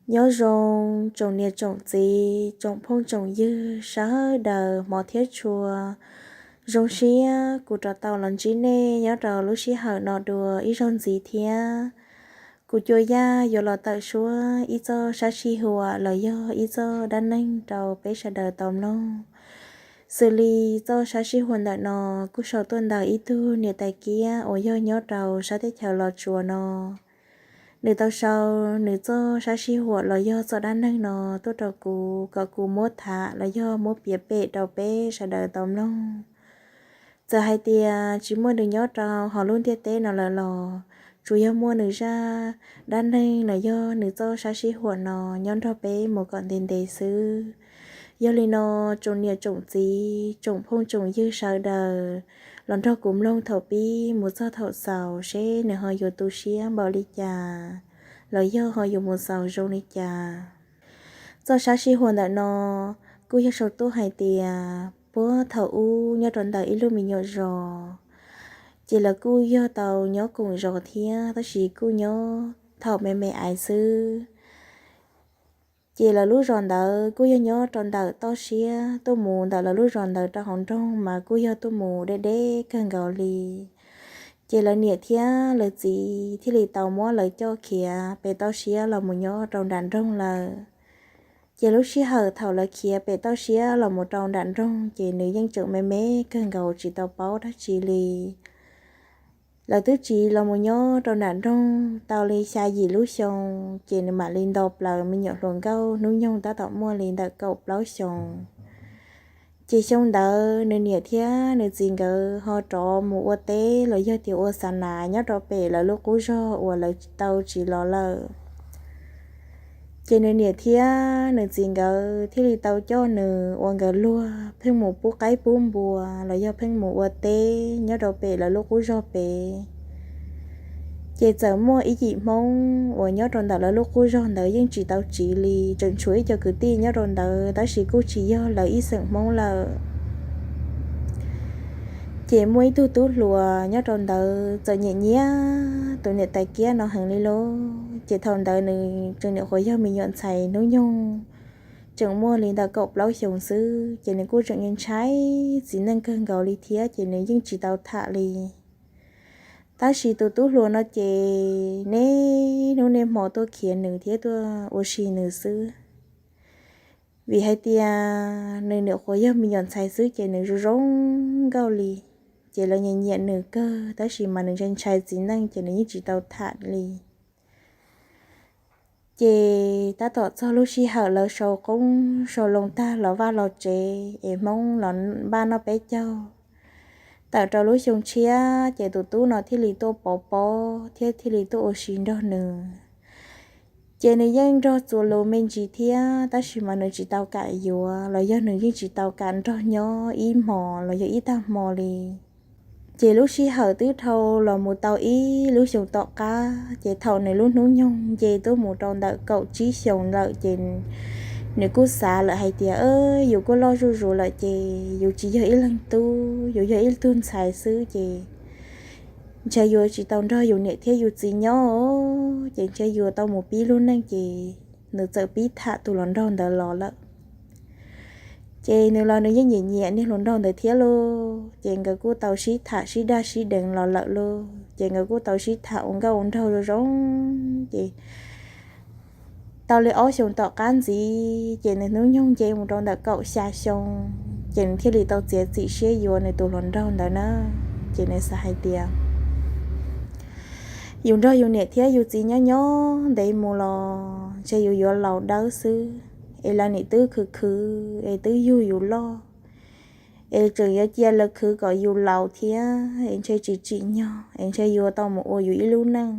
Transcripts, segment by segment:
Nyob zoo tsoom niam tsoom txiv, tsoom phooj tsoom ywg sawv daws hmov thiab tshua. Zoo siab kuv rov tau los ntsib nej nyob rau lub sij hawm no dua ib zaug ntxiv thiab. Kuv Cua Yaj yuav los tawm suab ib txoj sab sij huam los yog ib txoj dab neeg rau peb sawv daws tau mloog. Xws li txoj sab sij huam ntawm no kuj sau tuaj ntawm ib tug niam tais kiab uas yog nyob rau sab teb chaws Los Tsuas no. Nws tau sau nws txoj sab sij huam los yog txoj dab neeg no tuaj rau kuv kom kuv muab tham los yog muab piav pem rau peb sawv daws tau mloog. Txawm hais tias tsis muaj nws nyob rau hauv lub ntiaj teb no lawm los tsuas yog muaj nws zaj dab neeg los yog nws txoj sab sij huam no nyob nrog peb mus kom ntev ntev xwb. Yog li no, tsoom niam tsoom txiv, tsoom phooj tsoom ywg sawv daws, los nrog kuv mloog thaum pib mus txog thaum xaus seb nws ho yuav tu siab npaum li cas los yog ho yuav mus xaus zoo li cas. Txoj sab sij huam ntawm no kuj yog sau tuaj hais tias puag thaum ub nyob rau ntawm ib lub me nyuam zos, ces lawv kuj yog tau nyob koom zos thiab tab sis kuj nyob thaum me me aiv xwb. Ces lawv lub zos ntawd kuj yog nyob rau ntawm toj siab, tuaj mus ntawm lawv lub zos ntawd rau hauv nroog mas kuj yog tuaj mus deb deb kawg nkaus li. Ces lawv niam thiab lawv txiv thiaj li tau muab lawv coj khiav pem toj siab los mus nyob rau nram nroog lawm. Ces lub sij hawm thaum lawv khiav pem toj siab los mus rau nram nroog ces nws yeej tseem me me kawg nkaus tsis tau paub dab tsi li. Lawv twb tsiv los mus nyob rau nram nroog tau li xya yim lub xyoo, ces nws mam li nto plaws me nyuam hluas nkauj hnub nyoog tab tom muaj li ntawm kaum plaub xyoos. Ces xyoo ntawd nws niam thiab nws txiv nkawd ho rov mus ua teb los yog tias ua xa nas nyob rau pem lawv lub qub zog uas lawv tau tsiv los lawm. Ces nws niam thiab nws txiv nkawd thiaj li tau coj nws ua nkawd luag pheej mus pub qaib pub npua los yog pheej mus ua teb nyob rau pem lawv lub qub zog pem. Ces txawm muaj ib yim Hmoob uas nyob rau ntawm lawv lub qub zog ntawd yeej tsis tau tsiv li, tseem tshuav ib co kwv tij nyob rau ntawd tab sis kuj tsis yog lawv ib xeem Hmoob lawm. Ces muaj ib tug tub hluas nyob rau ntawd txawm nyiam nyiam tus niam tais kiab no heev li lauj. Ces thaum ntawd nws tseem nyuam qhuav yog me nyuam ntxhais hnub nyoog, tseem muaj li ntawm kaum plaub xyoos xwb, ces nws kuj tseem ntshai txiv neej kawg nkaus li thiab ces nws yeej tsis tau tham li. Tab sis tus tub hluas no ces niaj hnub niaj hmo tuaj khiav nws thiab tuaj ua si nws xwb. Vim hais tias nws nyuam qhuav yog me nyuam ntxhais xwb ces nws zoo zoo nkauj li, ces lawv nyiam nyiam nws kawg tab sis mas nws ntshai ntshai txiv neej ces nws yeej tsis tau tham li. Ces tab tom txog lub sij hawm lawv sau qoob sau loo tag los vaj los tsev es Hmoob los npaj noj peb caug, tawm rau lub xyoo tshiab ces tus tub no thiaj li tuaj pov pob thiab thiaj li tuaj ua si nrog nws. Ces nws yeej nrog txuas lus me ntsis thiab tab sis mas nws tsis tau kam yuav los yog nws yeej tsis tau kam nrog nyob ib hmos los yog ib tag hmo li. Ces lub sij hawm twb dhau los mus tau ib lub xyoos tom qab ces thaum nws lub hnub nyoog nce tuaj mus rau ntawm kaum tsib xyoos lawm ces nws kuj xav lawm hais tias yus kuj loj zuj zus lawm ces yus tsis yog ib leeg tub, yus yog ib tug ntxhais xwb ces ntshe yuav tsis tau nrog yus niam thiab yus txiv nyob, ces ntshe yuav tau mus pib lub neej ces nws txawm pib tham tus hluas nraug ntawd los lawm. Ces nws los nws yeej nyiam nyiam niag hluas nraug ntawd thiab lauj, ces nkawd kuj tau sib tham sib dag sib deev los lawm lauj, ces nkawd kuj tau sib tham ua nkauj ua nraug zoo zoo, ces tau li ob xyoos tom qab ntxiv ces nws hnub nyoog nce mus rau ntawm kaum xya xyoo, ces nws thiaj li tau txiav txim siab yuav nws tus hluas nraug ntawd na. Ces nws xav hais tias yus nrog yus niam thiab yus txiv nyob nyob ntev mus los ntshe yus yuav laus dawb xwb, es lawv nim twb khwv khwv es twb yug yus loj, es tseem yuav cia lawv khwv kom yus laus thiab es ntshe tsis tsim nyog es ntshe yuav tau mus ua yus ib lub neej.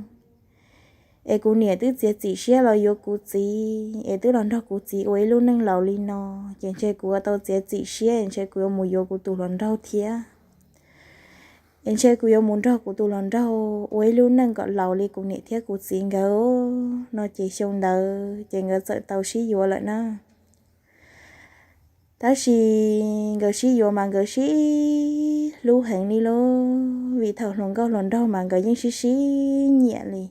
Es kuv niam twb txiav txim siab los yuav kuv txiv es twb los nrog kuv txiv ua ib lub neej laus li no, ces ntshe kuv yuav tau txiav txim siab es ntshe kuv yuav mus yuav kuv tus hluas nraug thiab. Es ntshe kuv yuav mus nrog kuv tus hluas nraug ua ib lub neej kom laus li kuv niam thiab kuv txiv nkawd no. Ces xyoo ntawd ces nkawd txawm tau sib yuav lawm na. Tab sis nkawd sib yuav mas nkawd sib hlub heev li lauj, vim thaum hluas nkauj hluas nraug mas nkawd yeej sib sib nyiam li.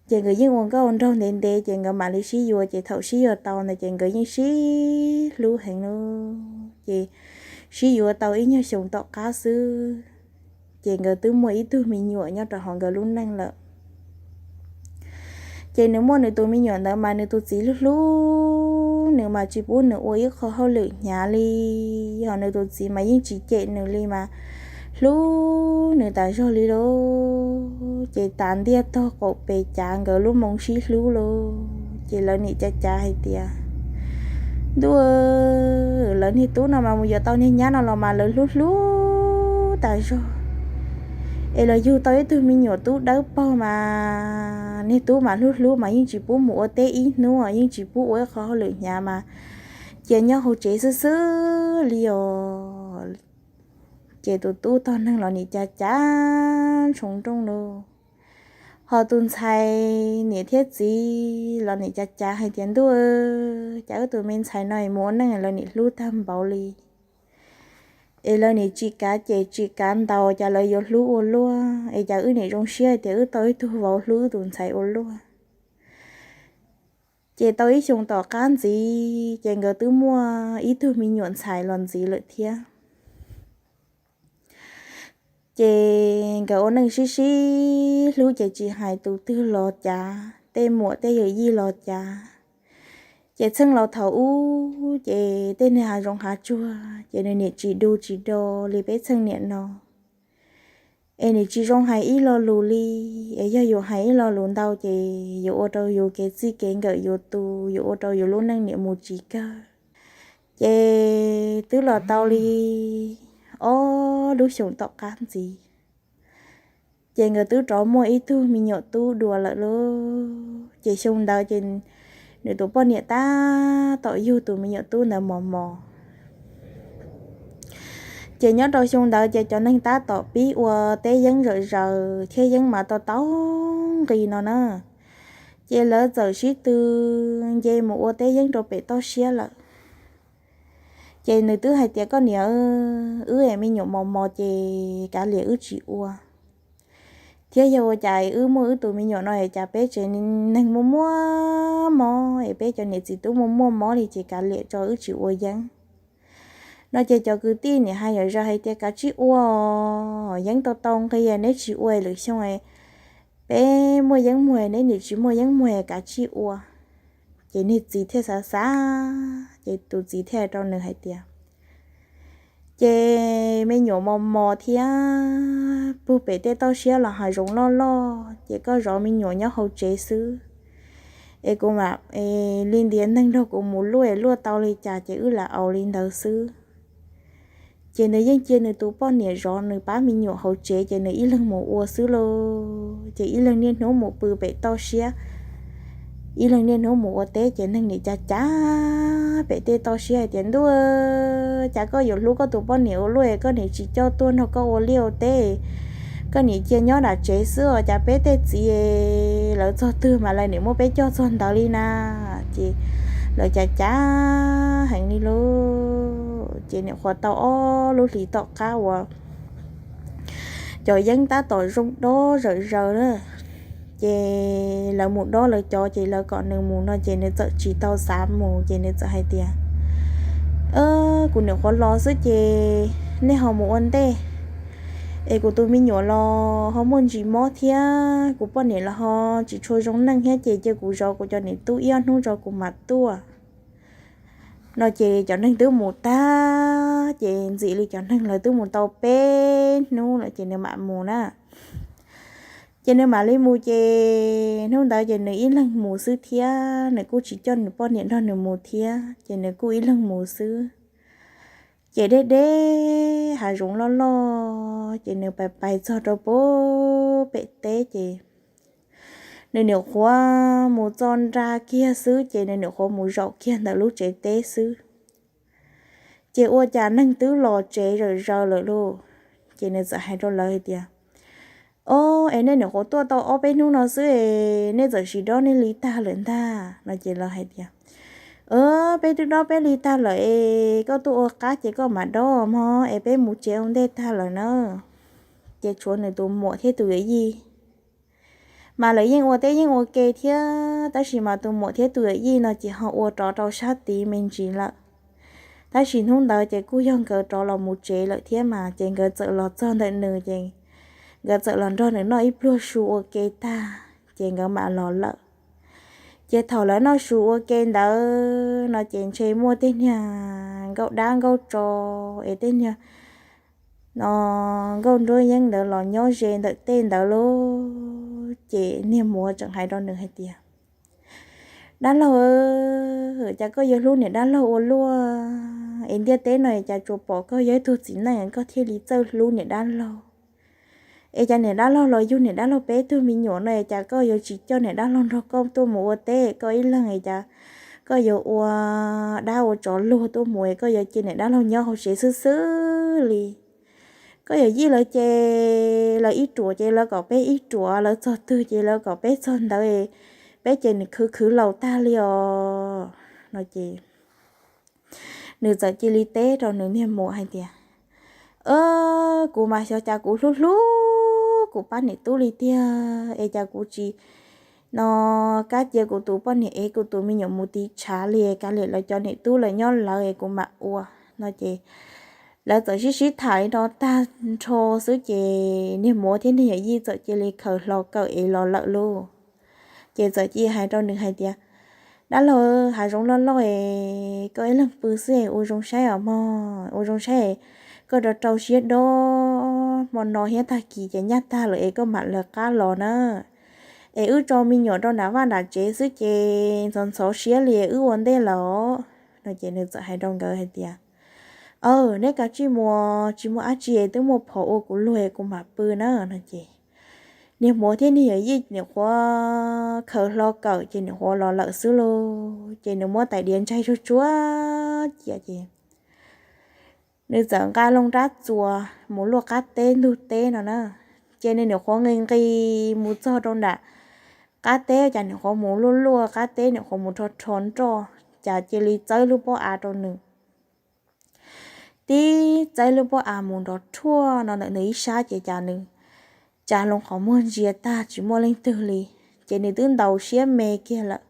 Ces nkawd yeej ua nkauj ua nraug ntev ntev ces nkawd mam li sib yuav, ces thaum sib yuav tau ntawd ces nkawd yeej sib hlub heev lawm. Ces sib yuav tau ib nyuag xyoo tom qab xwb, ces nkawd twb muaj ib tug me nyuam nyob rau hauv nkawd lub neej lawm. Ces nws muaj nws tus me nyuam ntawd mas nws tus txiv hlub hlub nws mas tsis pub nws ua ib qho hauj lwm hnyav li, hos nws tus txiv mas yeej tsis cem nws li mas hlub nws tas zog li lauj. Ces tas ntiaj tog qaum pes cav nkawd lub moo sib hlub lauj. Ces lawv niam cav cav hais tias, ntuj, lawv niag tub no mas mus yuav tau niag nyab no los mas lawv hlub hlub tas zog, es los yug tau ib tug me nyuam tub dawb paug mas niag tub mas hlub hlub mas yeej tsis pub mus ua teb ib hnub, yeej tsis pub ua ib qho hauj lwm hnyav mas cia nyob hauv tsev xwb xwb li os. Ces tus tub tog neeg los niam cav cav ntshoo nrooj lauj. Hos tus ntxhais niam thiab txiv los niam cav cav hais tias, ntuj, cas wb tus me ntxhais no mus ua neej lawv niam hlub tag npaum li, es lawv niam tsis kav ces tsis kav ntaus, cas lawv yuav hlub ua luaj, es cas wb niam zoo siab tias wb tau ib tug vauv hlub wb tus ntxhais ua luaj. Ces tau ib xyoo tom qab ntxiv ces nkawd twb muaj ib tug me nyuam ntxhais los ntxiv lawm thiab. Ces nkawd ua neej sib sib hlub ces tsis hais tus twg los cav, tej muam tej yawm yij los cav. Ces txheej laus thaum ub ces tej niag hav zoov hav tsuag ces nws niam tsis du tsis do li peb txheej niam no, es nws tsis zoo hais ib lo lus li, es yog yus hais ib lo lus ntau ces yuav ua rau yus kev txij kev nkawm yuav tu, yuav ua rau yus lub neej niam mus tsis kawg. Ces twb los tau li ob lub xyoos tom qab ntxiv, ces nkawd twb rov muaj ib tug me nyuam tub dua lawm lauj. Ces xyoo ntawd ces nws tus poj niam tab tom yug tus me nyuam tub ntawd mos mos. Ces nyob rau xyoo ntawd ces cov neeg tab tom pib ua teb yeeb zawm zaws thiab yeeb mas tau tau nqi no na. Ces lawv txawm sib tw nce mus ua teb yeeb rau pem toj siab lawm. Ces nws twb hais tias, koj niam, wb me nyuam mos mos ces kav liam wb tsis ua, thiab yog ua cas wb muaj wb tus me nyuam no es cas peb tsev neeg muaj muaj mob es peb cov niam txiv tub muaj muaj mob li ces kav liam tso wb tsis ua yeeb. No ces cov kwv tij niam hais yam zaws hais tias, kav tsij ua, yeeb tau tau nqi, neb tsis ua lwm xyoo peb muaj yeeb muag, neb niam tsis muaj yeeb muag, kav tsij ua. Ces niag txiv thiaj xav xav, ces tus txiv thiaj hais rau nws hais tias, ces me nyuam mos mos thiab puag pem tej toj siab los hav zoov loj loj, ces koj zov me nyuam nyob hauv tsev xwb, es kuv mam li ntiav neeg nrog kuv mus luaj, luaj tau li cas ces wb lam aus li ntawd xwb. Ces nws yeej cia nws tus poj niam zov nws pab me nyuam hauv tsev, ces nws ib leeg mus ua xwb lauj. Ces ib leeg niaj hnub mus pw pem toj siab, ib leeg niaj hnub mus ua teb, ces neeg niam cav cav pem tej toj siab hais tias, ntuj, cas koj yuav hlub koj tus poj niam ua luaj, koj niam tsis coj tuaj nrog koj ua liaj ua teb, koj niam cia nyob nram tsev xwb os, cas peb tej txiv lawv txog twg mas lawv niam muab peb coj txog ntawd li na. Ces lawv cav cav heev li lauj. Ces nyuam qhuav tau ob lub hlis tom qab uas cov yeeb tab tom zoo dob zawm zaws na, ces lawv mus dob lawv cov, ces lawv kom nws mus no ces nws txawm tsis tau xav mus, ces nws txawm hais tias, kuv nyuam qhuav los xwb ces nej ho mus ua ntej, es kuv tus me nyuam los ho muaj ntsis mob thiab kuv poj niam los ho tsis tshua zoo neej thiab, ces cia kuv zov kuv cov niam tub ib ob hnub tso kuv mam tuaj. No ces cov neeg twb mus tag, ces ntxim li cov neeg lawv twb mus tau peb hnub lawm ces nws mam mus na. Ces nws mam li mus, ces hnub ntawd ces nws ib leeg mus xwb thiab, nws kuj tsis coj nws poj niam nrog nws mus thiab, ces nws kuj ib leeg mus xwb. Ces deb deb hav zoov loj loj, ces nws pais pais txog rau pem teb, ces nws nyuam qhuav mus txo nra kiag xwb, ces nws nyuam qhuav mus zaum kiag ntawm lub tsev teb xwb. Ces ua cas neeg twb los tsev zawm zaws lawm lauj. Ces nws txawm hais rau lawv hais tias, o, es nej nyuam qhuav tuaj tau ob peb hnub no xwb es nej txawm sim dob nej li tag lawm ntag. No ces lawv hais tias, peb twb dob peb li tag lawm es koj tuaj ua qab ces koj mam dob mog, es peb mus tsev ua ntej tag lawm na. Ces tshuav nws tus muam thiab tus yawm yij Mas lawv yeej ua teb yeej ua ke thiab, tab sis mas tus muam thiab tus yawm yij no ces ho ua rov rau sab tid me ntsis lawm. Tab sis hnub ntawd ces kuj yog nkawd rov los mus tsev lawm thiab mas, ces nkawd txawm los txog ntawm nws ces nkawd txawm los nrog nws noj ib pluag su ua ke tag ces nkawd mam los lawm. Ces thaum lawv noj su ua ke ntawd no ces ntshe muaj tej niag nkauj dab nkauj tso es tej niag no nkauj nruab yeeb ntawd los nyob ze ntawm tej ntawd lauj. Ces niag muam tseem hais rau nws hais tias, Dab laug, cas koj yuav hlub niam dab laug ua luaj es ntiaj teb no cas tsuas pom koj yog ib tug txiv neej koj thiaj li txawj hlub niam dab laug. Es cas niam dab laug los yug niam dab laug peb tug me nyuam no es cas koj yuav tsis coj niam dab laug nrog koj tuaj mus ua teb koj ib leeg es cas koj yuav ua dab ua tsov luag tuaj mus es koj yuav cia niam dab laug nyob hauv tsev xwb xwb li. Koj yawm yij lawv ces lawv ib ruam ces lawv kom peb ib ruam, lawv txog twg ces lawv kom peb txog ntawd, peb ces nws khwv khwv laus tag li os no ces nws txawm cia li teb rau nws niag muam hais tias, Kuv mas xyov cas kuv hlub hlub kuv pab niam tub li tiag es cas kuv tsis no kab cia kuv tus poj niam es kuv tus me nyuam mus tiv tshav li, kav liam lawv cov niam tub lawv nyob lawv es kuv mam ua no ces lawv txawm sib sib tham li no tag nrho xwb ces niag muam thiab niag yawm yij txawm cia li khaws hlo kawm es los lawm lauj. Ces txawm cia li hais rau nws hais tias, Dab laug, hav zoov loj loj es koj ib leeg pw xwb es ua zoo saib os mog, ua zoo saib, koj rau rau siab dob, hmo no thiab tag kis ces nyaj tag lawm es koj mam lawv qab los na. Es wb tso me nyuam rau nram vaj nram tsev xwb ces ntxhov ntxhov siab li wb ua ntej lawm no ces nws txawm hais rau nkawd hais tias, Aw, neb kav tsij mus, tsis muaj dab tsi es twb muaj phom ua kuv luag es kuv mam pw na no ces niag muam thiab niag yawm yij nyuam qhuav khaws hlo kawm ces nyuam qhuav los lawm xwb lauj. Ces nws muab tais diav ntsais tsuag tsuag cia ces nws txawm nqa loo rab txuas mus luaj qab teb ntug teb no na. Ces nws nyuam qhuav nqis nqis mus txog rau nram qab teb, cas nyuam qhuav mus luaj luaj qab teb, nyuam qhuav mus rho rho nroj, cas cia li txawb lub pob av rau nws. Tib txawb lub pob av mus nrov rhuaj no ntawm nws ib sab ces cas nws tsa loo qhov muag ntsia tag tsis muaj leej twg li. Ces nws twb ntaus siab me kiag lawm.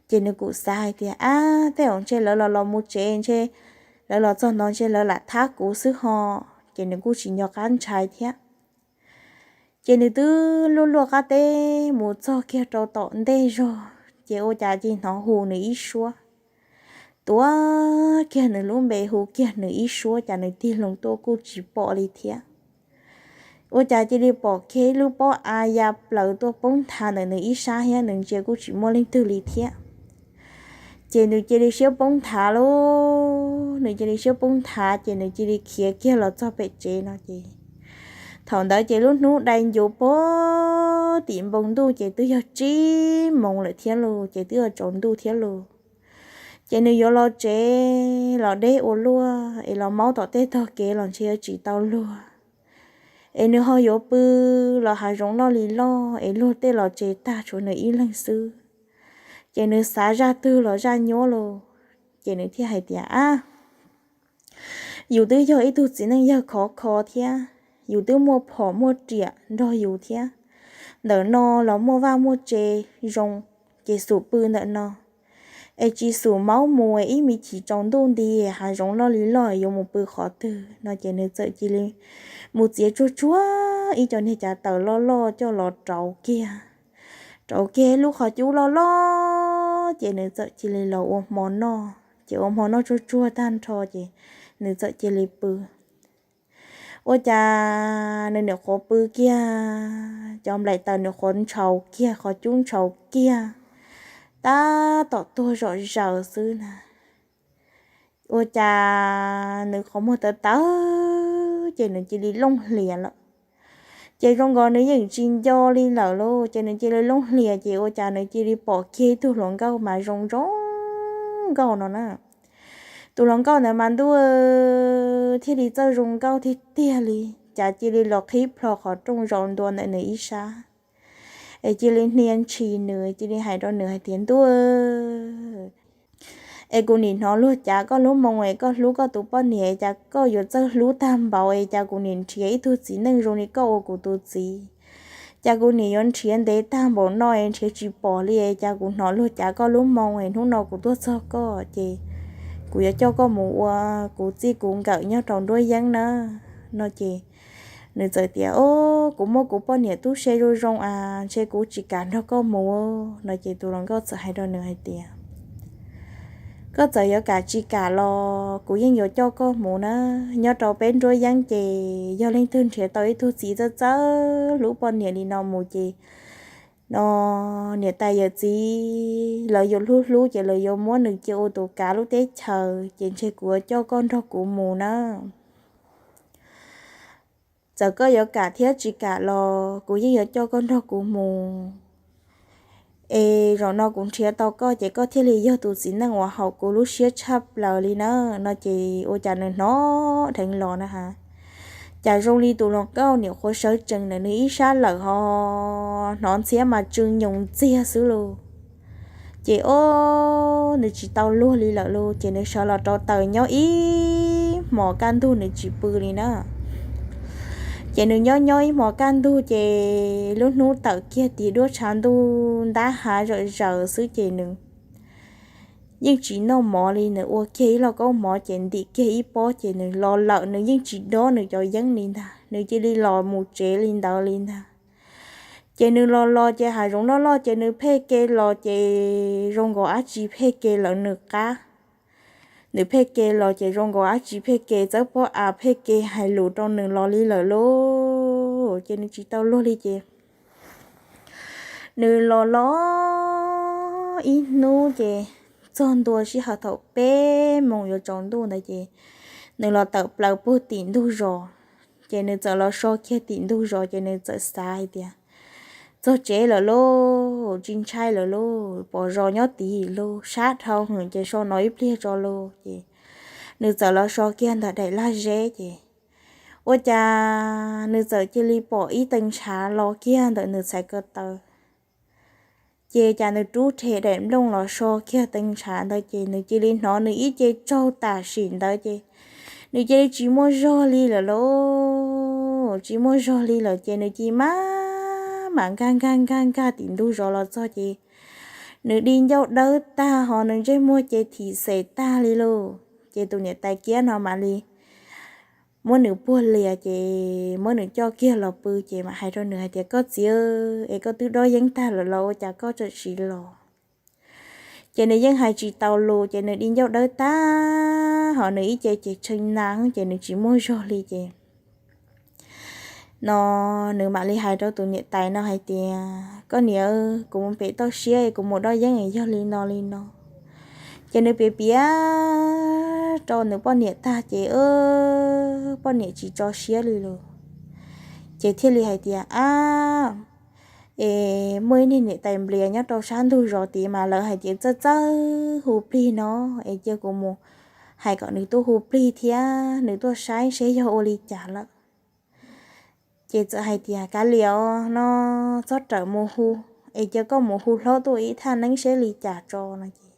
Ces nws kuj xav hais tias, Ab, tej zaum ntshe lawv los los mus tsev, ntshe lawv los txog ntawd ntshe lawv lam thab kuv xwb ho. Ces nws kuj tsis nco qab ntshai thiab. Ces nws twb luaj luaj qab teb mus txog kiag rau tom ntej zog, ces ua cas cia li hnov hu nws ib suab, tuav kiag nws lub npe hu kiag nws ib suab, cas nws tig loo tuaj kuj tsis pom li thiab. Ua cas cia li pom kiag ib lub pob av ya plaws tuaj poob nthav ntawm nws ib sab thiab, nws ntsia kuj tsis muaj leej twg li thiab. Ces nws cia li siab poob nthav lauj, nws cia li siab poob nthav ces nws cia li khiav kiag los txog pem tsev no ces thaum ntawd ces lub hnub dai ncuv puag tim npoo ntuj ces twb yog tsib moos lawm thiab lauj, ces twb yog tsaus ntuj thiab lauj. Ces nws yuav los tsev los deb ua luaj es los maub tom tej tog kev los ntshe yuav tsis tau luag. Es nws ho yuav pw los hav zoov loj li loj es luag tej los tsev tag tshuav nws ib leeg xwb. Ces nws xav zaj twg los zaj nyuab lauj, ces nws thiaj hais tias, Ab, yus twb yog ib tug txiv neej yawg khov kho thiab, yus twb muaj phom muaj riam nrog yus thiab. Ntawm no los muaj vaj muaj tse zoo, ces xum pw ntawm no es tsis xum maub mus ib me chim tsaus ntuj nti hav zoov loj li loj yuav mus pw qhov twg no ces nws txawm cia li mus txiav tsuag tsuag ib co niag cav taws loj loj coj los rauv kiag, rauv kiag lub qhov cub loj loj ces nws txawm cia li los ua hmo noj. Ces ua hmo noj tsuag tsuag tag nrho ces nws txawm cia li pw. Ua cas nws nyuam qhuav pw kiag, cov nplaim taws nyuam qhuav ntshaus kiag, qhov cub ntshaus kiag, tab tom tuag zom zaws xwb na. Ua cas nws qhov muag tawv tawv ces nws cia li looj hlias lawm. Ces zoo nkaus nws yeej tsis nco li lawm lauj, ces nws cia li looj hlias ces ua cas nws cia li pom kiag ib tug hluas nkauj mas zoo zoo nkauj no na. Tus hluas nkauj ntawd mas ntuj thiaj li txawj zoo nkauj tiag tiag li, cas cia li los qhib plho qhov rooj zaum ntua ntawm nws ib sab, es cia li hnia ntshis nws, cia li hais rau nws hais tias, Ntuj, es kuv nim hnov luag cav koj lub moo es koj hlub koj tus poj niam, cas koj yuav txawj hlub tag npaum es cas kuv nim nrhiav ib tug txiv neej zoo li koj ua kuv tus txiv, cas kuv niam yuav nrhiav ntev tag npaum no es nrhiav tsis pom li es cas kuv hnov luag cav koj lub moo es hnub no kuv tuaj txog koj ces kuv yuav coj koj mus ua kuv txij kuv nkawm nyob rau nruab yeeb na. No ces nws txawm tias, O, kuv muaj kuv poj niam tub se zoo zoo as, ntshe kuv tsis kam nrog koj mus. No ces tus hluas nkauj txawm hais rau nws hais tias, Koj txawm yuav kam tsis kam los kuv yeej yuav coj koj mus na. Nyob rau peb nruab yeeb ces yog leej twg nrhiav tau ib tug txiv txawj txawj hlub poj niam li no mus ces no niam tais yawm txiv lawv yuav hlub hlub ces lawv yuav muab nws cia ua tus kav lub teb chaws, ces ntshe kuv yuav coj koj nrog kuv mus na. Txawm koj yuav kam thiab tsis kam los kuv yeej yuav coj koj nrog kuv mus. Es zaum no kuv nrhiav tau koj ces koj thiaj li yog tus txiv neej uas haum kuv lub siab tshaj plaws li na. No ces ua cas nws hnov dheev los na ha, cas zoo li tus hluas nkauj niam qhuav sawv tsees ntawm nws ib sab lawm ho hnov ntxhiab mas tsw nyoos ntxiag xwb lauj. Ces o, nws tsis tau luag li lawm lauj, ces nws sawv los rau taws nyob ib hmos kaj ntug nws tsis pw li na. Ces nws nyob nyob ib hmos kaj ntug ces lub hnub tawm kiag tig duab tshav ntuj ntab hav zawm zaws xwb ces nws yeej tsis noj mov li, nws ua kiag ib lauj kaub mov ces ntim kiag ib pob ces nws los lawm, nws yeej tsis dob nws cov yeeb li ntag, nws cia li los mus tsev li ntawd li ntag. Ces nws los los ces hav zoov loj loj ces nws pheej ke los ces zoo nkaus dab tsi pheej ke lawv nws qab. Nws pheej ke los ces zoo nkaus dab tsi pheej ke txawb pob av pheej ke hais lus rau nws los li lawm lauj. Ces nws tsis tau luag li ces nws los los ib hnub ces txog ntua sij hawm thaum peb moos yuav tsaus ntuj ntawd ces nws los tawm plaws puag tim ntug zos. Ces nws txawm los so kiag tim ntug zos ces nws txawm xav hais tias, Txog tsev lawm lauj, tsis ntshai lawm lauj, pom zos nyob tid lauj, sab dhau heev ces so no ib pliag tso lauj. Ces nws txawm los so kiag ntawm daim laj zeb ces ua cas nws txawm cia li pom ib tee ntshav los kiag ntawm nws txhais ko taw. Ces cas nws rub rhe daim nplooj los so kiag tee ntshav ntawd ces nws cia li hnov nws ib ce tsaug tam sim ntawd ces nws cia li tsis muaj zog li lawm lauj. Tsis muaj zog li lawm ces nws cia li mam mam nkag nkag nkag nkag tim ntug zos los txog ces nws di ncauj dawb tag ho nws ntsej muag ces thim xem tag li lauj. Ces tus niam tais kiab no mam li muab nws puag lias ces muab nws coj kiag los pw ces mam hais rau nws hais tias, Koj txiv, es koj twb dob yeeb tag lawm los ua cas koj tseem siv los? Ces nws yeej hais tsis tau lus ces nws di ncauj dawb tag ho nws ib ce ces tshee na ces nws tsis muaj zog li ces no nws mam li hais rau tus niam tais no hais tias, Koj niam, kuv mus pem toj siab es kuv mus dob yeeb es yog li no li no. Ces nws piav piav rau nws poj niam tag ces poj niam tsis tso siab li lawm. Ces thiaj li hais tias, Ab, es muaj ib niag niam tais nplias nyob rau sab ntug zos tid mas lawv hais tias txawj txawj hu plig no, es cia kuv mus hais kom nws tuaj hu plig thiab nws tuaj saib seb yog ua li cas lawm. Ces txawm hais tias, Kav liam os, no txhob rawm mus hu, es cia koj mus hu hlob tuaj ib thaj neeb seb li cas tso no ces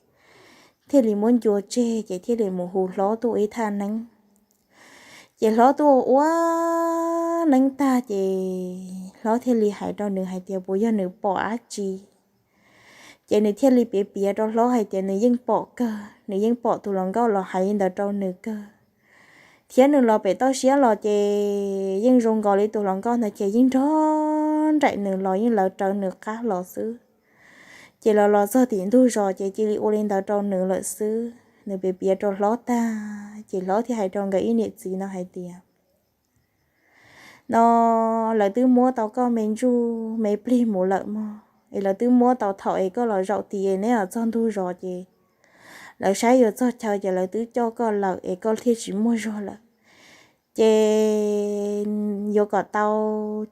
thiaj li muab ncua tseg ces thiaj li mus hu hlob tuaj ib thaj neeb. Ces hlob tuaj ua neeb tag ces hlob thiaj li hais rau nws hais tias puas yog nws pom dab tsi. Ces nws thiaj li piav piav rau hlob hais tias nws yeej pom kawg, nws yeej pom tus hluas nkauj los hais li ntawd rau nws kawg. Thiab nws los pem toj siab los ces yeej zoo nkaus li tus hluas nkauj ntawd ces yeej nrog nraim nws los yeej lawv rawv nws qab los xwb. Ces los los txog tim ntug zos ces cia li ua li ntawd rau nws lawm xwb. Nws piav piav rau hlob tag ces hlob thiaj hais rau nkawd ib niam txiv no hais tias, No lawv twb muab tau koj me ntsuj me plig mus lawm mog, es lawv twb muab tau thaum es koj los zaum tid es neb los txog ntug zos ces lawv saib yuav txog chaw ces lawv twb coj koj lawm es koj thiaj tsis muaj zog lawm. Ces yuav kom tau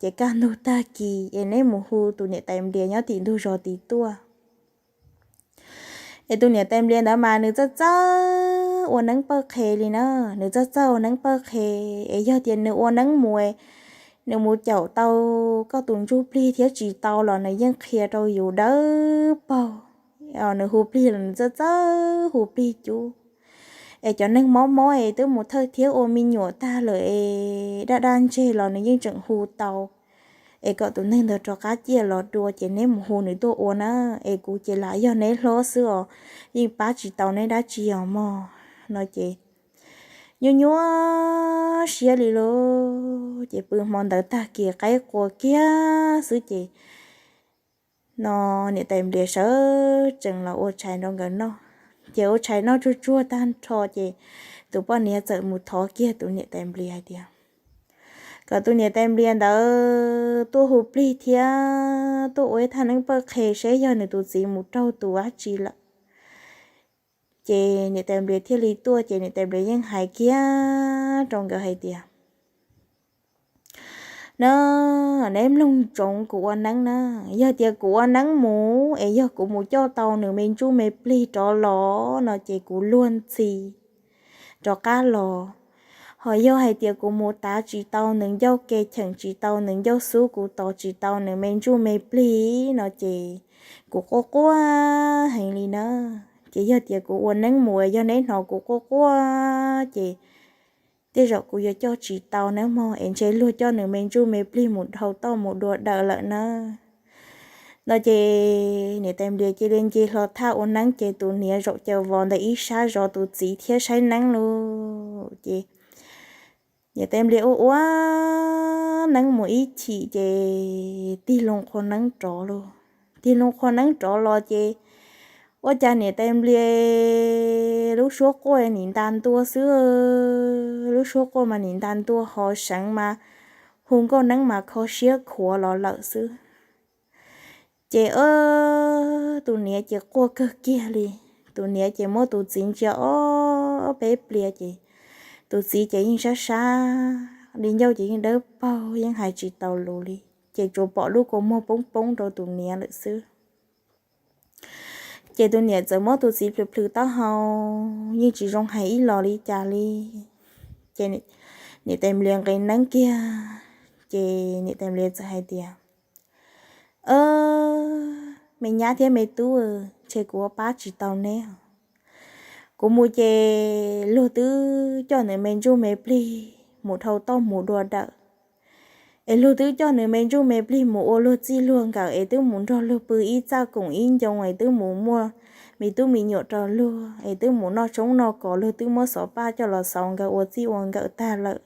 ces kaj ntug tag kis es neb mus hu tus niam tais nplias nyob tim ntug zos tid tuaj. Es tus niam tais nplias ntawd mas nws txawj txawj ua neeb pawj qhe li na, nws txawj txawj ua neeb pawj qhe. Es yog tias nws ua neeb mus, nws mus caum tau koj tus ntsuj plig thiab tsis tau los nws yeej qhia rau yus dawb paug. Nws hu plig los nws txawj txawj hu plig cub. Es cov neeg mob mob es twb mus thawj thiab ua me nyuam tag lawm es daj daj ntseg los nws yeej tseem hu tau. es kom tus neeg ntawd rov qab ciaj los dua ces neb mus hu nws tuaj ua na, es kuv ces lam yog neb hlob xwb os, yeej pab tsis tau neb dab tsi os mog. No ces nyuaj nyuaj siab li lauj, ces pw hmo ntawd tag kis qaib qua kiag xwb ces no niam tais Nplias sawv tsees los ua tshais rau nkawd noj. Ces ua tshais noj tsuag tsuag tag nrho ces tus poj niam txawm mus thov kiag tus niam tais Nplias hais tias kom tus niam tais Nplias ntawd tuaj hu plig thiab tuaj ua ib thaj neeb pawj qhe seb yog nws tus txiv mus raug tus dab tsi lawm. Ces niam tais Nplias thiaj li tuaj, ces niam tais Nplias yeej hais kiag rau nkawd hais tias, na, neb mloog ntsoov kuv ua neeb na, yog tias kuv ua neeb mus es yog kuv mus coj tau nws me ntsuj me plig rov los no ces kuv luag ntxhi rov qab los. Ho yog hais tias kuv mus tav tsis tau nws ncauj ke, cheem tsis tau nws ncauj xub, kuv tos tsis tau nws me ntsuj me plig no ces kuv quaj quaj heev li na. Ces yog tias kuv ua neeb mus yog neb hnov kuv quaj quaj ces tej zaum kuv yuav coj tsis tau nawb mog, es ntshe luag coj nws me ntsuj me plig mus dhau toj mus dua dawm lawm na. No ces niam tais Nplias cia li nce hlo thaj ua neeb, ces tus niam zaum caws vos ntawm ib sab zov tus txiv thiab saib neeb lauj. Ces niam tais Nplias ua ua neeb mus ib chim ces tig loo qhua neeb rov lauj. Tig loo qhua neeb rov los ces ua cas niam tais Nplias lub suab quaj nim nta ntua xwb. Lub suab quaj mas nim nta ntua, ho seev mas hu nkauj neeb mas kho siab khuav los lawm xwb. Ces tus niam ces quaj kawg kiag li. Tus niam ces muab tus txiv ntsia ob peb pliag ces tus txiv ces yeej sab sab li, ncauj ces yeej dawb paug, yeej hais tsis tau lus li, ces tsuas pom lub kua muag poob poob rau tus niam lawm xwb. Ces tus niam txawm muab tus txiv plhws plhws taub hau, yeej tsis zoo hais ib los li cas li. Ces niam tais Nplias nqis neeb kiag, ces niam tais Nplias txawm hais tias, me nyab thiab me tub, ntshe kuv ua pab tsis tau neb. Kuv mus ces luag twb coj nws me ntsuj me plig mus dhau toj mus dua dawm, es luag twb coj nws me ntsuj me plig mus ua luag txij luag nkawm, es twb mus nrog luag pw ib txaj koom ib ncoo, es twb mus muaj me tub me nyuam rau luag, es twb mus noj tshoob noj kos, luag twb muab xov paj coj los xauv nkawd ua txij ua nkawm tag lawm.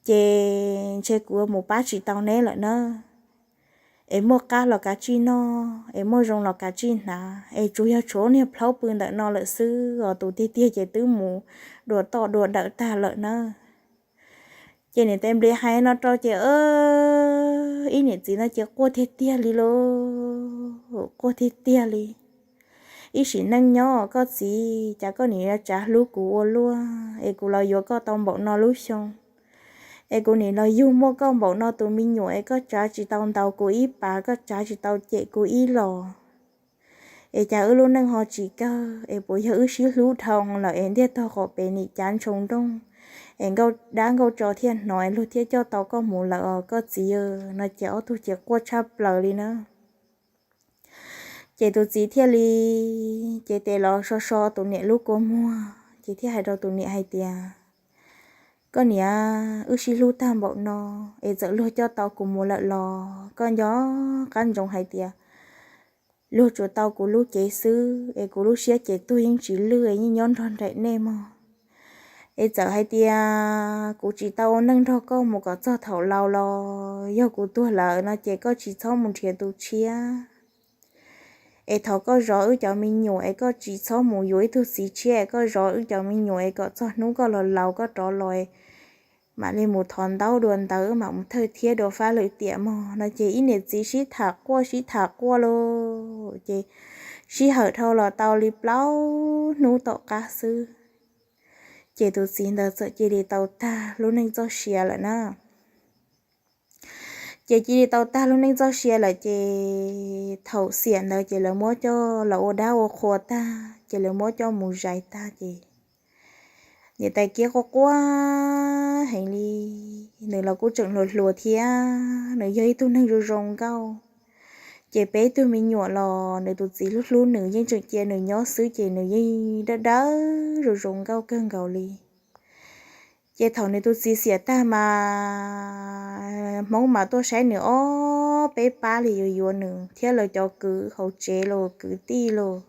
Ces ntshe kuv mus pab tsis tau neb lawm na. Es muaj qab los kav tsij noj, es muaj zoo los kav tsij hnav, es tsuas yog tshuav niag plhaub pw ntawm no lawm xwb os, tus tiag tiag ces twb mus dua toj dua dawm tag lawm na. Ces niam tais Nplias hais no rau ces ib niam txiv no ces quaj tiag tiag li lauj, quaj tiag tiag li. Ib sim neej nyob koj txiv, cas koj nim yuav tsav hlub kuv ua luaj, es kuv los yuav koj tau npaum no lub xyoo, es kuv nim los yug muaj koj npaum no tus me nyuam, es koj tsav tsis tau ntaus kuv ib pas, koj tsav tsis tau cem kuv ib los, es cas wb lub neej ho tsis kawg, es puas yog wb sib hlub dhau lawm es ntiaj tog qaum pem nim cav ntshoo nrooj, es nkauj dab nkauj tso thiaj hnov, es luag thiaj coj tau koj mus lawm os koj txiv. No ces ob tug ces quaj tshaj plaws li na. Ces tus txiv thiaj li cev tes los so so tus niam lub kua muag, ces thiaj hais rau tus niam hais tias, koj niam, wb sib hlub tag npaum no, es txawm luag coj tau kuv mus lawm los koj nco qab ntsoov hais tias luag tsuas tau kuv lub cev xwb, es kuv lub siab ces tuag yeej tsis lwj, yeej nyob nrog nraim nej mog. Es txawm hais tias kuv tsis tau ua neej nrog koj mus kom txog thaum laus los yog kuv tuag lawm no ces koj tsis txhob mus nrhiav tus tshiab. Es thov koj zov wb cov me nyuam, es koj tsis txhob mus yuav ib tug txiv tshiab, es koj zov wb cov me nyuam, es kom txog hnub koj los laus koj rov los mam li mus thov ntaub dua ntawv, mam mus thawj thiab dua fab lwm tiam mog. No ces ib niam txiv sib tham quaj sib tham quaj lauj, ces sij hawm dhau los tau li plaub hnub tom qab xwb, ces tus txiv ntawd txawm cia li tau tag lub neej txoj sia lawm na. Ces cia li tau tag lub neej txoj sia lawm ces thaum xiam ntawd ces lawv muab coj los ua dab ua qhua tag ces lawv muab coj mus zais tag ces niam tais Kiab quaj quaj heev li. Nws los kuj tseem hluas hluas thiab, nws yog ib tug neeg zoo zoo nkauj. Ces peb tug me nyuam los nws tus txiv hlub hlub nws, yeej tseem cia nws nyob xwb ces nws yeej dawb dawb zoo zoo nkauj kawg nkaus li. Ces thaum nws tus txiv xiam tag mas Hmoob mas tuaj saib nws ob peb pab li yuav yuav nws thiab lawv cov kwv hauv tsev los kwv tij los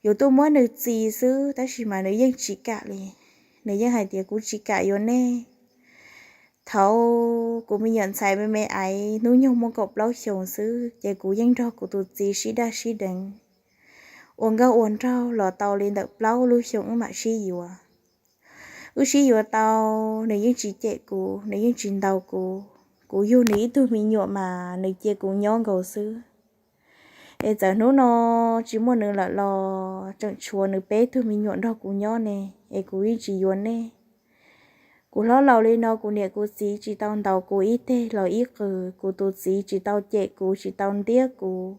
yuav tuaj muab nws txi xwb, tab sis mas nws yeej tsis kam li. Nws yeej hais tias, Kuv tsis kam yuav nej. Thaum kuv me nyuam ntxhais me me aiv hnub nyoog muaj kaum plaub xyoos xwb ces kuv yeej nrog kuv tus txiv sib daj sib deev ua nkauj ua nraug los tau li ntawm plaub lub xyoo wb mam sib yuav. Wb sib yuav tau, nws yeej tsis cem kuv, nws yeej tsis ntaus kuv. Kuv yug nws ib tug me nyuam mas nws cia kuv nyob nkaus xwb. Es txawm hnub no tsis muaj nws lawm los tseem tshuav nws peb tug me nyuam nrog kuv nyob ne, es kuv yeej tsis yuav nej. Kuv hlob laus li no kuv niam kuv txiv tsis tau ntaus kuv ib teg los ib qws, kuv tus txiv tsis tau cem kuv tsis tau ntiab kuv.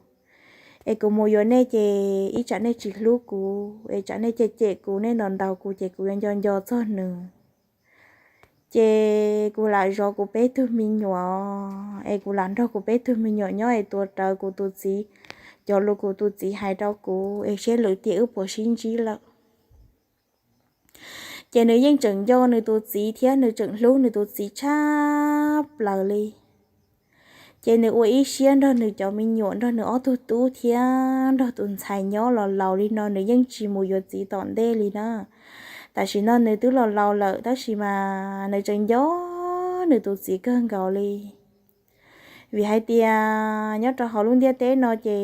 Es kuv mus yuav nej ces ib tsam nej tsis hlub kuv, es tsam nej cem cem kuv, nej ntaus ntaus kuv ces kuv yuav nco nco txog nws. Ces kuv lam zov kuv peb tug me nyuam, es kuv lam nrog kuv peb tug me nyuam nyob es tuav rawv kuv tus txiv cov lus kuv tus txiv hais rau kuv es seb lwm tiam wb puas sib ntsib lawm. Ces nws yeej tseem nco nws tus txiv thiab nws tseem hlub nws tus txiv tshaj plaws li. Ces nws ua ib siab nrog nws cov me nyuam, nrog nws ob tug tub thiab nrog tus ntxhais nyob los laus li no nws yeej tsis mus yuav txiv tom ntej li na. Tam sim no nws twb los laus lawm tab sis mas nws tseem nco nws tus txiv kawg nkaus li. Vim hais tias nyob rau hauv lub ntiaj teb no ces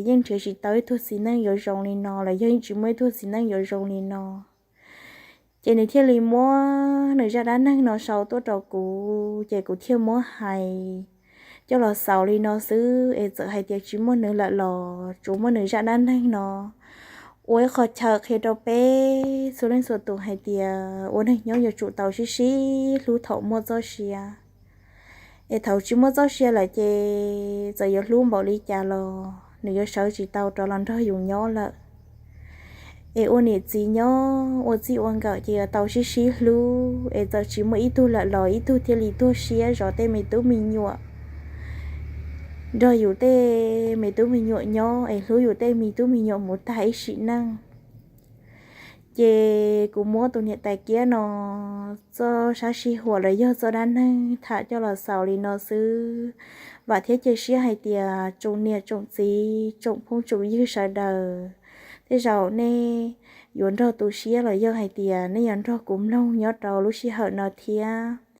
yeej nrhiav tsis tau ib tug txiv neej yuav zoo li no los yog yeej tsis muaj ib tug txiv neej yuav zoo li no. Ces nws thiaj li muab nws zaj dab neeg no sau tuaj rau kuv, ces kuv thiaj muab hais coj los xaus li no xwb. Es txawm hais tias tsis muaj nws lawm los tsuas muab nws zaj dab neeg no ua ib qho chaw qhia rau peb txhua leej txhua tus hais tias ua neeg nyob yuav tsum tau sib sib hlub thaum muaj txoj sia. Es thaum tsis muaj txoj sia lawm ces txawm yuav hlub npaum li cas los nws yuav sawv tsis tau rov los nrog yus nyob lawm. Es ua niam txiv nyob ua txij ua nkawm ces yuav tau sib sib hlub, es txawm tsis muaj ib tug lawm los ib tug thiaj li tuag siab zov tej me tub me nyuam, nrog yus tej me tub me nyuam nyob es hlub yus tej me tub me nyuam mus tag ib sim neej. Ces kuv muab tus niam tais kiab no txoj sab sij huam los yog txoj dab neeg tham coj los xaus li no xwb. Vam thiab cia siab hais tias tsoom niam tsoom txiv tsoom phooj tsoom ywg sawv daws, tej zaum nej yuav nrog tu siab los yog hais tias nej yuav nrog kuv mloog nyob rau lub sij hawm no thiab.